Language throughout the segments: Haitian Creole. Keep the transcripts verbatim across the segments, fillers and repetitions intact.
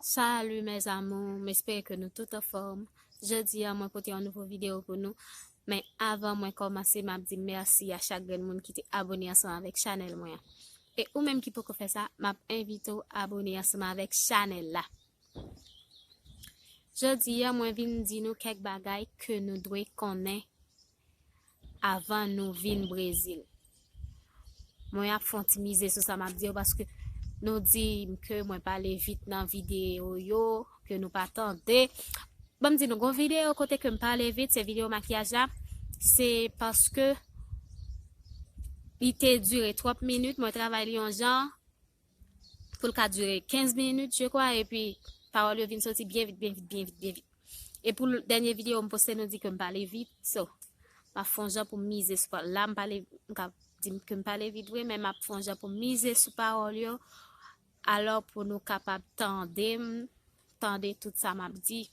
Salut mes amours, m espere ke nou tout anfòm. Jodi a, mwen pote yon nouvo videyo pou nou. Men avan mwen kòmanse, m ap di mèsi a chak grenn moun ki te abone ansanm avèk chanèl mwen an. E ou menm ki poko fè sa, m ap envite w abone ansanm avèk chanèl la. Jodi a, mwen vin di nou kèk bagay ke nou dwe konnen avan nou vin Brezil. Mwen ap fè yon ti mize sou sa m ap di yo, paske nou di m ke mwen pale vit nan videyo yo, ke nou pa tande. Ban m di nou, gon videyo kote ke m pale vit, se videyo makiyaj la. Se paske li te dire twòp minit, mwen travay li yon jan pou l ka dire kenz minit, je kwa, epi pawòl yo vin soti byen vit, byen vit, byen vit, byen vit. E pou l-, dènye videyo m poste, nou di ke m pale vit, so, m ap fè yon jan pou m mize sou pawòl. La, m pale, m ka di ke m pale vit vre, men m ap fè yon jan pou m mize sou pawòl yo, alò pou nou kapab tande m, tande tout sa m ap di.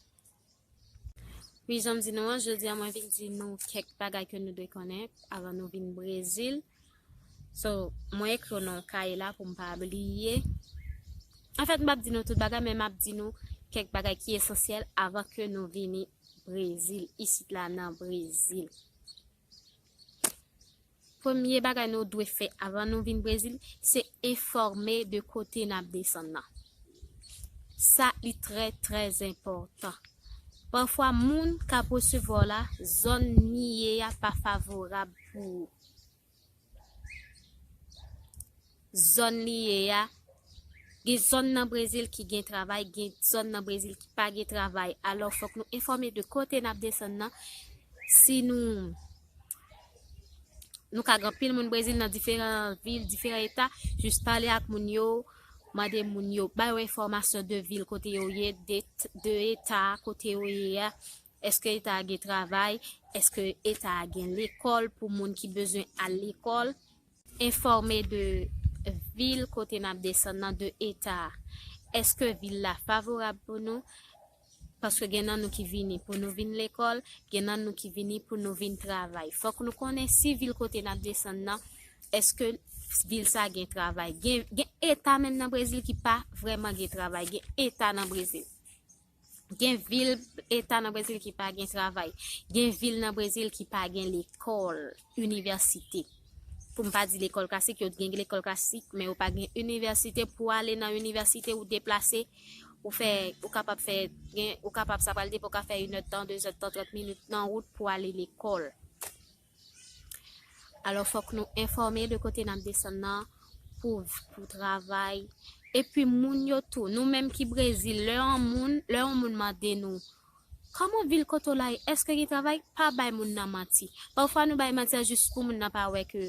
Wi, jan m di nou an, jodi a mwen vin di nou kèk bagay ke nou dwe konnen avan nou vin Brezil. So, mwen ekri yo nan yon kaye la pou m pa bliye. Anfèt, m p ap di nou tout bagay, men m ap di nou kèk bagay ki esansyèl avan ke nou vini Brezil, isit la nan Brezil. Premye bagay nou dwe fè avan nou vin Brezil, se enfòme de kote n ap desann nan. Sa, li trè, trè enpòtan. Pafwa, moun k ap resevwa w la, zòn li ye a pa favorab pou ou. Zòn li ye a, gen zòn nan Brezil ki gen travay, gen zòn nan Brezil ki pa gen travay. Alò, fòk nou enfòme de kote n ap desann nan. Si nou, nou ka gen anpil moun Brezil nan diferan vil, diferan eta, jis pale ak moun yo, mande moun yo, ba yo enfòmasyon de vil kote yo ye, de, de eta kote yo ye a. Èske eta a gen travay? Èske eta a gen lekòl pou moun ki bezwen al lekòl? Enfòme de vil kote n ap desann nan, de eta a. Èske vil la favorab pou nou? Paske gen nan nou ki vini pou nou vin lekòl, gen nan nou ki vini pou nou vin travay. Fòk nou konnen si vil kote n ap desann nan, èske vil sa gen travay. Gen, gen eta menm nan Brezil ki pa vrèman gen travay. Gen eta nan Brezil. Gen vil, eta nan Brezil ki pa gen travay. Gen vil nan Brezil ki pa gen lekòl, inivèsite. Pou m pa di lekòl klasik, yo gen lekòl klasik, men yo pa gen inivèsite. Pou ale nan inivèsite, ou deplase, ou fè, ou kapab fè, gen, ou kapab, sa pral depi w ka fè inèdtan, dezèdtan, trant minit nan wout pou ale lekòl. Alò, fòk nou enfòme de kote n ap desann nan pou, pou travay. Epi moun yo tou, nou menm ki Brezil, lè yon moun, lè yon moun mande nou, kòman vil kote w la ye? Èske gen travay? Pa bay moun nan manti. Pafwa nou bay manti a jis pou moun nan pa wè ke,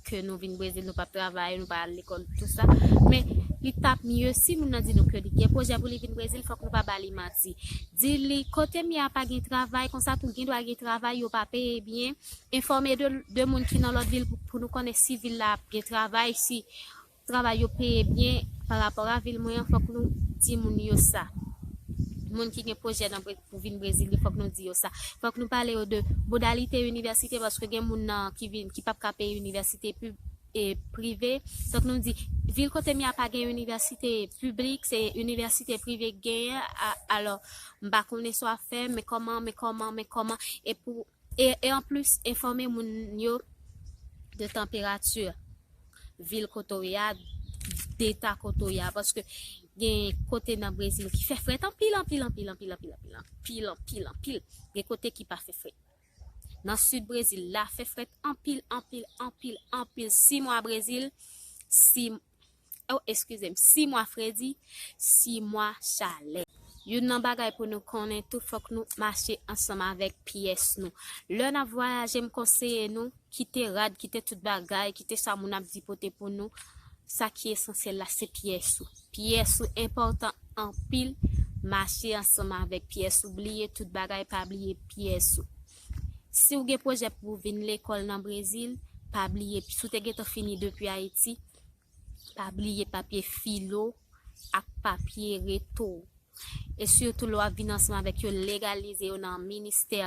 ke nou vin Brezil, nou p ap travay, nou pa al lekòl, tou sa. Men li t ap mye si moun nan di nou ke li gen pwojè pou li vin Brezil, fòk nou pa ba li manti. Di li, kote m ye a pa gen travay, konsa tou gendwa gen travay, yo pa peye byen. Enfòme de, de moun ki nan lòt vil pou, pou nou konnen si vil la ap gen travay, si travay yo peye byen pa rapò a vil mwen an, fòk nou di moun yo sa. Moun ki gen pwojè nan Bre-, pou vin Brezil yo, fòk nou di yo sa. Fòk nou pale yo de modalite inivèsite, paske gen moun nan ki vin, ki p ap ka peye inivèsite pib-, e, prive. Donk nou di, vil kote m ye a pa gen inivèsite piblik, se inivèsite prive k genyen. A-, alò, m pa konnen sa w ap fè, men kòman, men kòman, men kòman. E pou, e, e anplis, enfòme moun yo de tanperati vil kote w ye a, deta kote w ye a, paske gen kote nan Brezil ki fè frèt anpil, anpil, anpil. Gen kote ki pa fè frèt. Nan sid Brezil la, fè frèt anpil, anpil, anpil, anpil. Sis mwa Brezil, sis, oh, eskize m, sis mwa fredi, sis mwa chalè. Youn nan bagay pou nou konnen tou, fòk nou mache ansanm avèk pyès nou. Lè n ap vwayaje, m konseye nou, kite rad, kite tout bagay, kite sa moun ap di pote pou nou. Sa ki esansyèl la, se pyès ou. Pyès ou enpòtan anpil. Mache ansanm avèk pyès ou. Bliye tout bagay, pa bliye pyès ou. Si w gen pwojè pou w vin lekòl nan Brezil, pa bliye, si w te gentan fini depi Ayiti, pa bliye papye filo ak papye reto w. E sitou lè w ap vin ansanm avèk yo, legalize yo nan ministè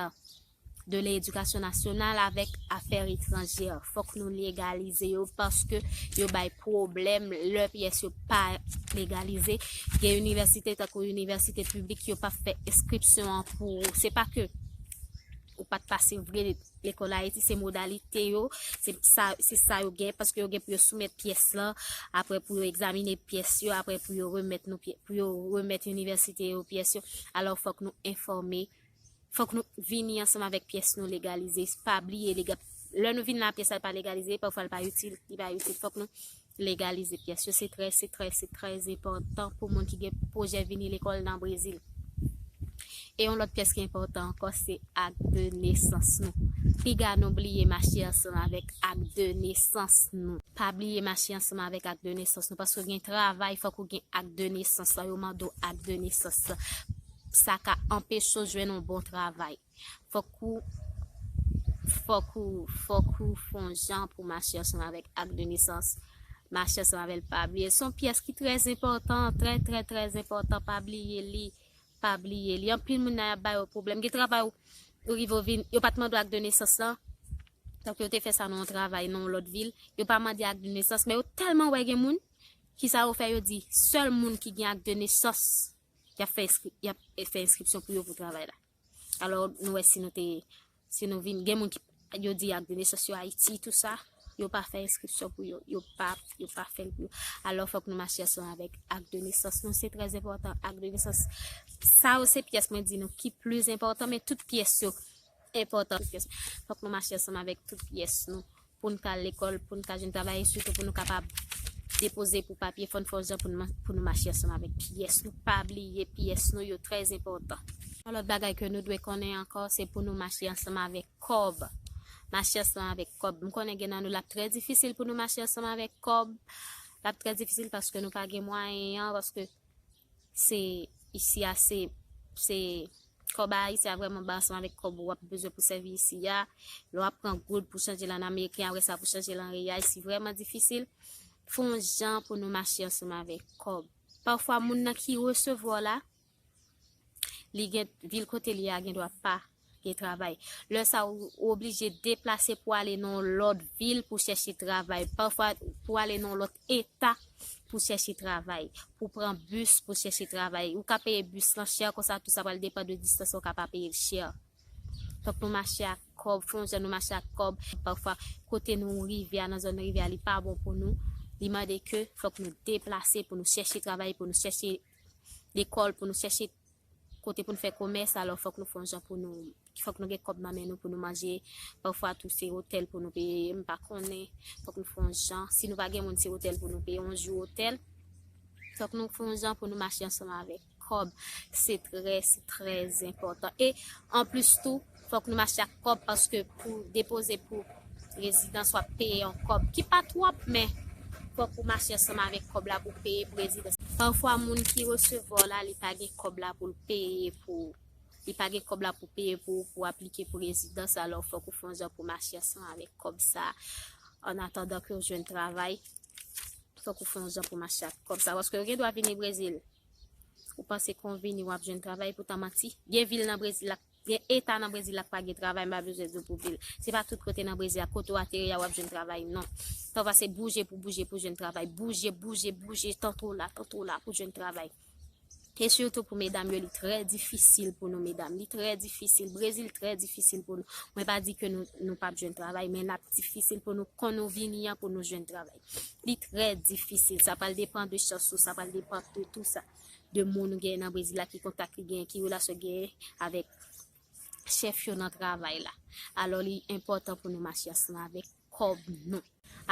de ledikasyon nasyonal avèk afè etranjè. Fòk nou legalize yo paske yo bay pwoblèm lè pyès yo pa legalize. Gen inivèsite tankou inivèsite piblik yo pa fè enskripsyon an pou ou. Se pa ke ou pa t pase vre lekòl Ayiti, se modalite yo, se sa, se sa yo gen, paske yo gen pou yo soumèt pyès lan, apre pou yo egzamine pyès yo, apre pou yo remèt nou pyè-, pou yo remèt inivèsite yo pyès yo. Alò, fòk nou enfòme, fòk nou vini ansanm avèk pyès nou legalize. Pa bliye, lega-, lè nou vin la, pyès la pa legalize, pafwa l pa itil, li pa itil. Fòk nou legalize pyès yo. Se trè, se trè, se trè enpòtan pou moun ki gen pwojè vini lekòl nan Brezil. E yon lòt pyès ki enpòtan ankò, se ak de nesans nou. Piga nou bliye mache ansanm avèk ak de nesans nou. Pa bliye mache ansanm avèk ak de nesans nou, paske gen travay, fòk ou gen ak de nesans lan, yo mande w ak de nesans lan. Sa ka anpeche w jwenn yon bon travay. Fòk ou, fòk ou, fòk ou fè yon jan pou mache ansanm avèk ak de nesans. Mache ansanm avè l, pa bliye. Se yon pyès ki trè enpòtan, trè, trè, trè enpòtan, pa bliye li. Pa bliye li. Anpil moun nan y ap ba yo pwoblèm. Gen travay ou, ou rive ou vin, yo pa t mande w ak de nesans lan. Tank yo te fè sa nan yon travay, nan yon lòt vil. Yo pa mande ak de nesans, men yo tèlman wè gen moun, ki sa yo fè, yo di, sèl moun ki gen ak de nesans, y ap fè enskri-, y ap fè enskripsyon pou yo pou travay la. Alò, nou wè si nou te, si nou vin, gen moun ki, yo di ak de nesans yo Ayiti, tou sa, yo pa fè enskripsyon pou yo, yo pa, yo pa fè l pou yo. Alò, fòk nou mache ansanm avèk ak de nesans nou, se trè enpòtan, ak de nesans. Sa yo se pyès mwen di nou ki plis enpòtan, men tout pyès yo enpòtan, tout pyès. Fòk nou mache ansanm avèk tout pyès nou. Pou n ka al lekòl, pou n ka jwenn travay, e sitou pou nou kapab depoze pou papye, fò n fè yon jan pou nou, pou nou mache ansanm avèk pyès nou. Pa bliye pyès nou, yo trè enpòtan. Yon lòt bagay ke nou dwe konnen ankò, se pou nou mache ansanm avèk kòb. Mache ansanm avèk kòb. M konnen gen nan nou l ap trè difisil pou nou mache ansanm avèk kòb. L ap trè difisil paske nou pa gen mwayen an, paske se isi a, se, se kòb Ayiti a vrèman ba ansanm avèk kòb ou w ap bezwen pou sèvi isi a. Lè w ap pran goud pou chanje l an ameriken, apre sa pou chanje l an reyal, se vrèman difisil. Fè yon jan pou nou mache ansanm avèk kòb. Pafwa, moun nan ki resevwa w la, li gen, vil kote li a gendwa pa gen travay. Lè sa, ou, ou oblije deplase pou ale nan yon lòt vil pou chèche travay. Pafwa, pou ale nan yon lòt eta pou chèche travay. Pou pran bis pou chèche travay. Ou ka peye bis lan chè, konsa tou sa pral depann de distans lan, ou ka pa peye l chè. Fòk nou mache ak kòb, fè yon jan nou mache ak kòb. Pafwa, kote nou rive a, nan zòn rive a, li pa bon pou nou. Li mande ke fòk nou deplase pou nou chèche travay, pou nou chèche lekòl, pou nou chèche kote pou nou fè komès, alò fòk nou fè yon jan pou nou, fòk nou gen kòb nan men nou pou nou manje. Pafwa tou se otèl pou nou peye, m pa konnen. Fòk nou fè yon jan. Si nou pa gen moun, se otèl pou nou peye, yon jou otèl. Fòk nou fè yon jan pou nou mache ansanm avèk kòb. Se trè, se trè enpòtan. E anplis tou, fòk nou mache ak kòb paske pou depoze pou rezidans w ap peye yon kòb ki pa twòp, men fòk ou mache ansanm avèk kòb la pou peye pou rezidans. Pafwa, moun ki resevwa w la, li pa gen kòb la pou l peye pou, li pa gen kòb la pou peye pou, pou aplike pou rezidans, alò fòk ou fè yon jan pou mache ansanm avèk kòb sa, an atandan ke w jwenn travay, fòk ou fè yon jan pou mache ak kòb sa, paske yo gen dwa vini Brezil. Ou panse ke w vini, w ap jwenn travay, poutan manti. Gen vil nan Brezil la, gen eta nan Brezil la k pa gen travay, m pa bezwen di w pou vil. Se pa tout kote nan Brezil la, kote w ateri a, w ap jwenn travay, non. Pafwa se bouje pou bouje pou jwenn travay. Bouje, bouje, bouje, tanto la, tanto la pou jwenn travay. E sitou pou medam yo, li trè difisil pou nou, medam. Li trè difisil. Brezil trè difisil pou nou. Mwen pa di ke nou, nou p ap jwenn travay, men l ap difisil pou nou, kan nou vini an, pou nou jwenn travay. Li trè difisil. Sa pral depann de chans ou, sa pral depann de tou sa. De moun ou genyen nan Brezil la, ki kontak li genyen, ki relasyon genyen avèk chèf yo nan travay la. Alò, li enpòtan pou nou mache ansanm avèk kòb nou.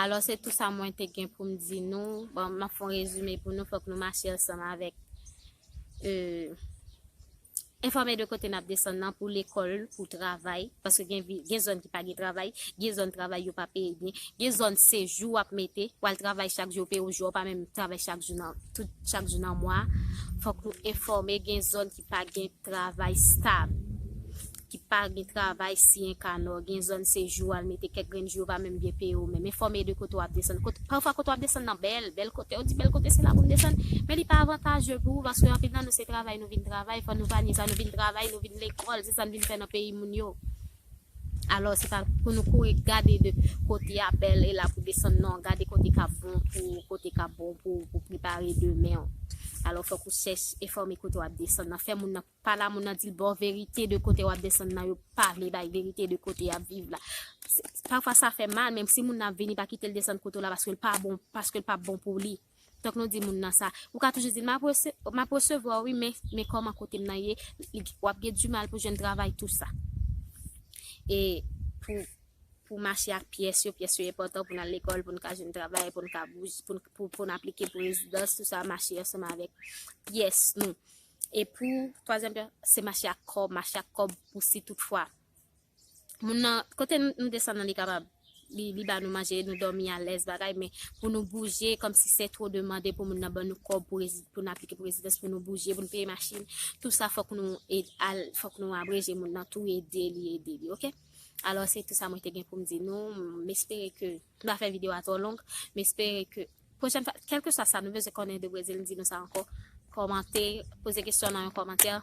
Alò, se tou sa mwen te gen pou m di nou. Bon, m ap fè yon rezime pou nou. Fòk nou mache ansanm avèk, euh, enfòme de kote n ap desann nan pou lekòl, pou travay. Paske gen vi-, gen zòn ki pa gen travay, gen zòn travay yo pa peye byen, gen zòn se jou w ap mete, w al travay chak jou, yo peye w jou, w pa menm travay chak jou nan, tout, chak jou nan mwa. Fòk nou enfòme, gen zòn ki pa gen travay stab, ki pa gen travay siyen kanò, gen zòn se jou w al mete kèk grenn jou, yo pa menm byen peye w menm. Enfòme de kote w ap desann. Kote, pafwa kote w ap desann nan bèl, bèl kote, ou di bèl kote se la pou m desann, men li pa avantaje pou ou, paske anpil nan nou se travay nou vin travay, fò nou pa nye sa, nou vin travay, nou vin lekòl, se sa n vin fè nan peyi moun yo. Alò, se pa pou nou kouri gade de kote a bèl e la pou desann, non. Gade kote k ap bon pou, kote k ap bon pou, pou prepare demen w. Alò, fòk ou chèche enfòme kote w ap desann nan. Fè moun nan pale a moun nan, di l ba w verite de kote w ap desann nan, yo pale, bay verite de kote y ap viv la. Se- Pafwa sa fè mal, men si moun nan ap vini, pa kite l desann kote w la paske l pa bon, paske l pa bon pou li. Tank nou di moun nan sa, ou ka toujou di l, m ap rese- m ap resevwa w, wi, men, men kòman kote m nan ye, li- w ap gen di mal pou jwenn travay, tou sa. E pou, pou mache ak pyès yo, pyès yo enpòtan pou n al lekòl, pou n ka jwenn travay, pou n ka bouje, pou n, pou, pou n aplike pou rezidans, tou sa mache ansanm avèk pyès nou. E pou twazyèm pyès, se mache ak kòb, mache ak kòb pou si toutfwa moun nan, kote nou, nou desann nan, li kapab, li, li ba nou manje, nou dòmi alèz, bagay, men pou nou bouje, kòmsi se two demande pou moun nan ban nou kòb pou rezi- pou n aplike pou rezidans, pou nou bouje, pou n peye machin, tou sa fòk nou ed- al, fòk nou abreje moun nan tou, ede li, ede li, oke? Alò, se tou sa mwen te gen pou m di nou. M espere ke m pa fè videyo a twò long, m espere ke pwochèn fwa, kèlkeswa sa nou bezwen konnen de Brezil, di nou sa ankò. Kòmante, poze kesyon nan yon kòmantè.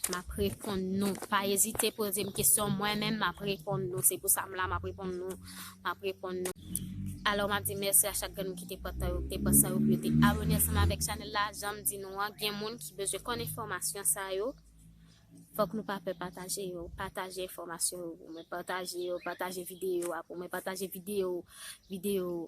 M ap reponn nou. Pa ezite poze m kesyon, mwen menm m ap reponn nou. Se pou sa m la, m ap reponn nou. M ap reponn nou. Alò, m ap di mèsi a chak grenn moun ki te pran tan yo, ki te pran san yo pou yo te abone ansanm avèk chanèl la. Jan m di nou an, gen moun ki bezwen konn enfòmasyon sa yo. Fòk nou pa pè pataje yo. Pataje enfòmasyon yo pou mwen. Pataje yo, pataje videyo a pou mwen. Pataje videyo, videyo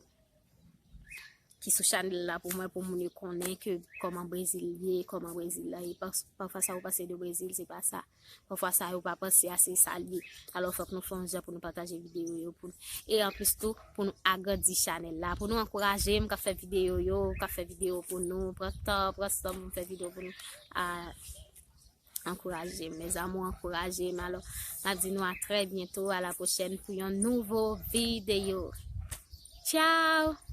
ki sou chanèl la pou mwen, pou moun yo konnen ke kòman Brezil ye, kòman Brezil la ye. Pas- Pafwa sa ou panse de Brezil, se pa sa. Pafwa sa yo pa panse a, se sa l ye. Alò, fòk nou fè yon jan pou nou pataje videyo yo. Pou, e anplis tou, pou nou agrandi chanèl la, pou nou ankouraje m k ap fè videyo yo, k ap fè videyo pou nou. Pran tan, pran san pou m fè videyo pou nou. A, ankouraje m, mes amours, ankouraje m. Alò, m ap di nou a trè byento, a la pwochèn pou yon nouvo videyo. Tchao!